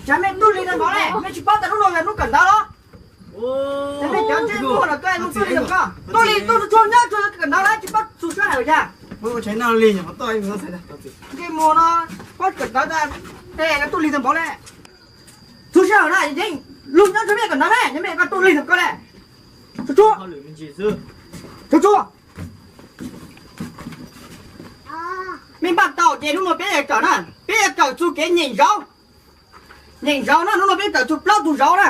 Cas mej tuaj lig tag npaum le, mej tsis paub tas lub no yog lub kawm ntawv los? Ces mej cov ntsej muag los tuaj mus tuaj lig tag npaum, tuaj lig tuaj tsuag nyob tsuag kawm ntawv lawm tsis paub txug sij hawm cas. Ntsej muag no paub kawm ntawv tas, tej no tuaj lig tag npaum le. Txug sij hawm na yeej lug nyob tsuag mej kawm ntawv me, yog mej koj tuaj lig tag koj le. Tsuag tsuag. Tsuag tsuag. Mej npaj tau ces hnub no peb yuav kawm na, peb yuav kawm txug kev nyeem zauv. Nyeem zauv na, hnub no peb kawm txug plaub tug zauv na.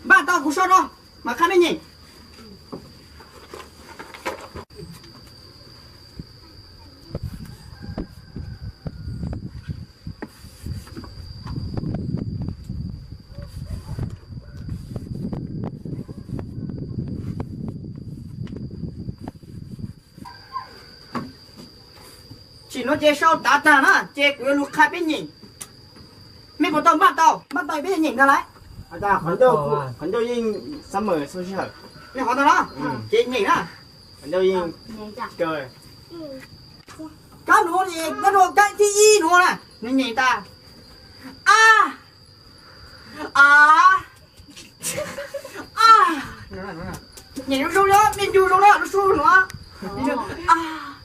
Npaj tau kuv sau rau, mam qha mej nyeem. Tsim no ces sau tav tag na ces kuv yuav lug qha peb nyeem. Mej puas tau npaj tau? Npaj tau peb yuav nyeem ntag lauj. Qhov ncauj yeej summer xub sij hawm. Mej qhov ntawd na, ces nyeem na. Kab nuav, kab thib ib nuav na, nws nyeem tas a, a, a. Nyeem zoo zoo, mej ncu zoo na, lub sub nuav,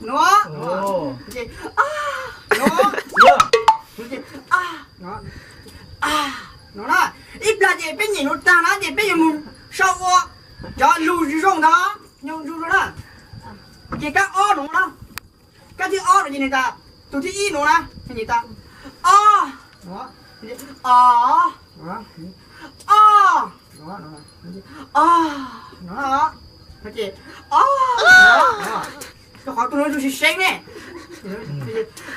nuav, nuav, nuav na. Ib plag ces peb nyeem nuav tag na ces peb yuav mus sau ua cov lug zoo ntag, zoo zoo na. Ces kab ob nuav na, kab thib ob nuav ces nws tas, tus thib ib nuav na, nws tas o, o, o, o, ces o, rau qhov tus nuav zoo seev seev ne,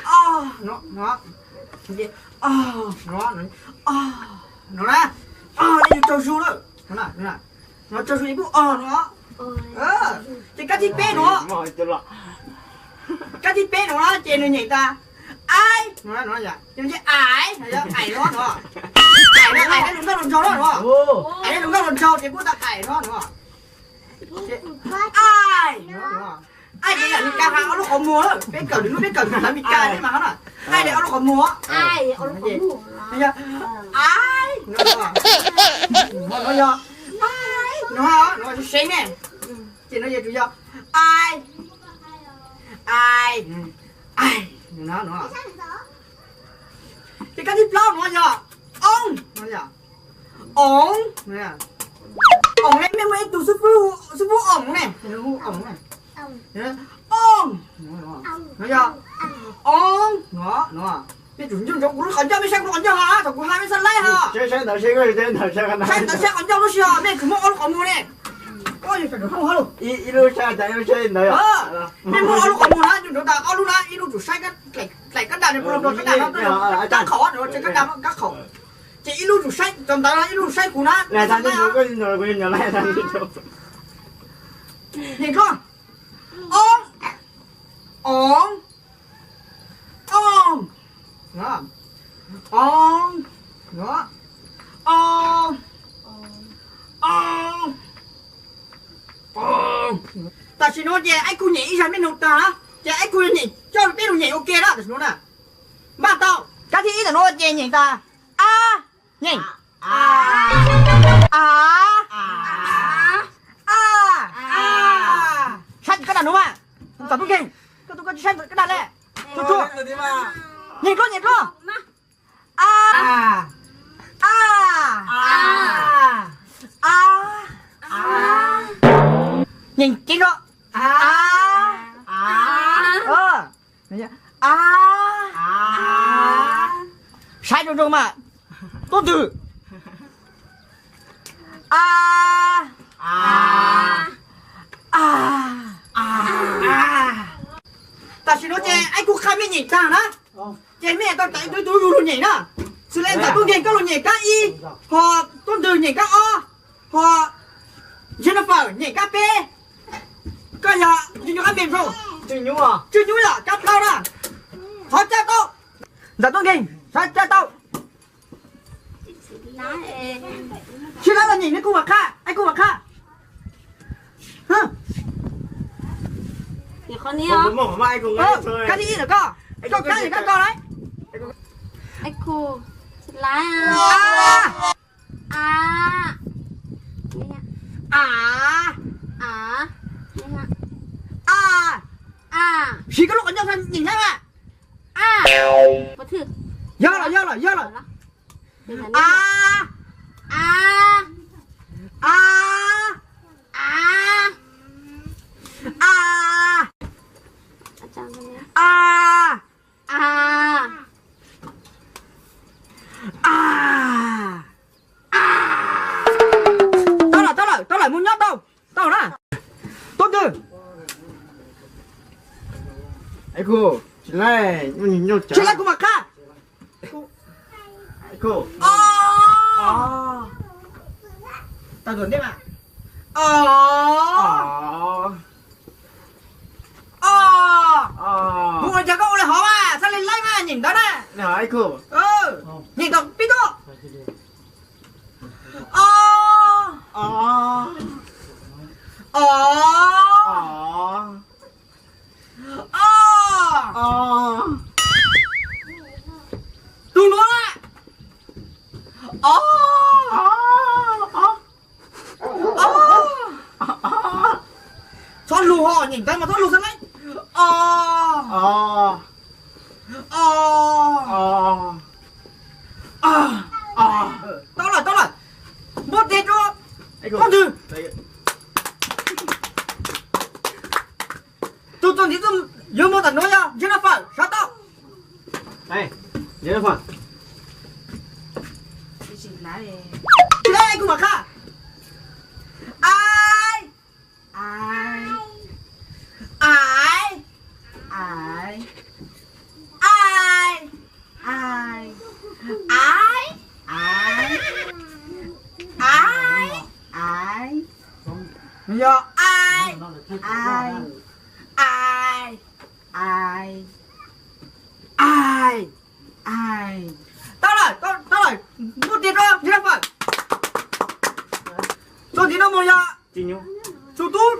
o, no, no, no na, o, nej yug tsaug zug lawm, no tsaug zug es kuj o no. Ces kab thib peb nuav, kab thib peb nuav na ces nws nyeem tas ai, no, no, ces ais, ais no, no, ais no, ais lug nkauj lug nraug no, no, ais lug nkauj lug nraug ces kuj tas ais no, no. Ai, ai ces yam Mis Kas has ob lub qhov muag, peb kawm lwm hnub peb kawm lwm hnub Mis Kas thiab mas hov na. Ai li ob lub qhov muag. Ai, no yog, no yog, no seev ne. Ces no yog, tsuas yog ai, ai, ai, no. Ces kab thib plaub nuav yog oo, oov, oov ne, mej muaj ib tug xib fwb, xib fwb oov ne, oov, oov, no yog oov, no, no. Mej tsum nco ntsoov kuv lub qhov ncauj, mej saib kuv lub qhov ncauj hos, thaum kuv has mej xaav laib hos. Saib ntawd saib qhov ncauj lub sij hawm mej tsum muaj ob lub qhov muag ne. Mej muaj ob lub qhov muag na, nco ntsoov tas ob lub na, ib lub tsum saib dlaim kab dam no, kab khaum, kab khaum, ces ib lub tsum saib cov ntawd, ib lub saib kuv na. Nyeem dlua, oov, oov, oov, oov, oov, oov. Tam sim nuav ces Aib Kuj nyeem ib zag mej nug tag na, ces Aib Kuj nyeem coj peb lug nyeem ua ke na tam sim nuav na. Npaj tau, kab thib ib ntawm nuav ces nyeem tas a, nyeem a, a, a. Saib kab dam nuav mas, kom tub nkeeg, koj tub koj tsis saib kab dam le. Tub tub, nyeem dlua, nyeem dlua. A, a, a, a. Nyeem ceev zog. A, a, a. Saib zoo zoo mas, tub twg? A, a, a, a. Tam sim nuav ces Aib Kuj qha mej Nyeem tag na, ces mej tau tawm ib tug yug lug nyeem na. Xws le Ntxawm Tub Nkeeg koj lug nyeem kab ib, ho Tub Ntwg nyeem kab ob, ho Jennifer nyeem kab peb. Koj yog Tswj Nyuj kab peb, Tswj Nyuj yog kab plaub na. Thov coj tau. Ntxawm Tub Nkeeg, thov coj tau. Tsis tau los nyeem, kuv mam qha, kuv mam qha. Kab thib ib lawm koj, koj kab, koj koj lawm. A, a, a, a. Siv koj lub qhov ncauj nyeem thiab mas. Yog lawm, yog lawm, yog lawm. A, a, a, a, a, a, a, a. Tau lawm, tau lawm, tau lawm, mus nyob tau, tau na. Tub Ntwg, tsis tau, kuv mam qha. Kuv ua cas koj ua li hov mas, txhaj li laib mas, nyeem ntawd na. Nyeem tau pib tub. O, o, o. Tus nuav na. O, o. Txhob lug ho, nyeem ntawd mas txhob lug xwb na. O, o. Tau lawm, tau lawm. Npuaj tes rau Tub Ntwg. Tus txuas ntxiv yuav mus tam nuav yog Jennifer, sawv tau. Tsis tau, kuv mam qha. Ai, ai, ai, ai, ai, ai, ai, ai, ai, ai. Nws yog ai, ai, ai, ai, ai, ai. Tau lawm, tau lawm, npuaj tes rau Jennifer. Txuas ntxiv no mus yog tus tub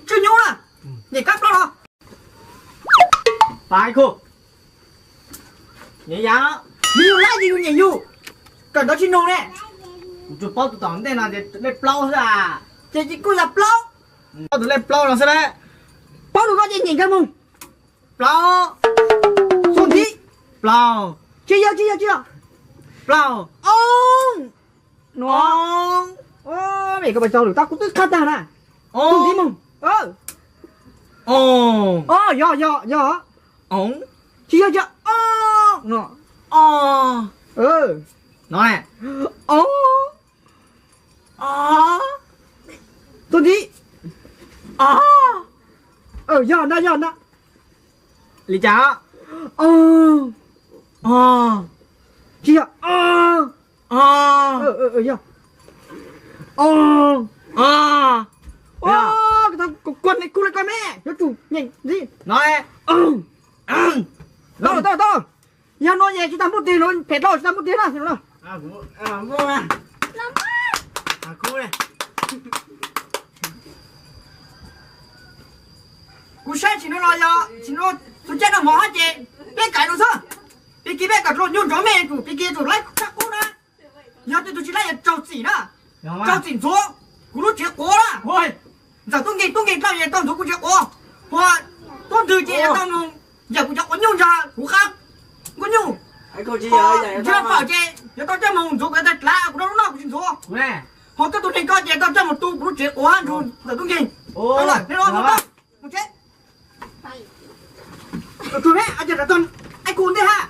Tswj Nyuj na, nyeem kab plaub no. Nws yog lab ces yus nyeem yus, kawm ntawv tsis nug ne. Kuv tsuas paub tus tom ntej no tias lej plaub xwb a. Ces kuj yog plaub. Paub tus lej plaub no xwb lawm. Paub lus no ces nyeem kawg mus. Plaub. Txuas ntxiv. Plaub. Tsis yog, tsis yog, tsis yog. Plaub. Oob. No. Oob. Koj pais tau lwm tab kuv twb qha tag na. Txuas ntxiv mus. O, yog, yog, yog. Tsis yog, tsis yog. O, no. O. No. O. Txuas ntxiv. Yog ntag, yog ntag. Li cas? O. Tsis yog. Yog. Kuv kuas kuv le koj me, yuav tsum nyeem ntxiv. No. Tau, tau, tau. Yog no ces tsis tas npuaj tes, phem dlhau tsis tas npuaj tes na. Kuv saib tsis no los yog tsis no, tus caij no mov hab ces peb kawm no xwb. Pig kig peb kawm dlua nyuj nrov mej tsum, pig kig tsum laib tshaj qub na. Yog tej tug tsis laib yog raug txim na, raug txim ntxuav kuv lub tsev quav na. Ntxawm tub nkeeg, tub nkeeg dlauj yog tau ntxuav kuv tsev quav, hos tub ntwg ces yog tau mus yawm kuv cov quav nyuj ntag kuv qab nkuaj nyuj. Ntsia fawm ces yog tau coj mus ntxuav kuv cov tag dlav, kuv rau lub noj kuv tsis ntxuav. Hos koj tus neeg ko ces tau coj mus tu kuv lub tsev quav hab nrug ntxawm tub nkeeg. Tau lawm, nej los mus tau mus tsev. Tus ne, es kuv ntej hab.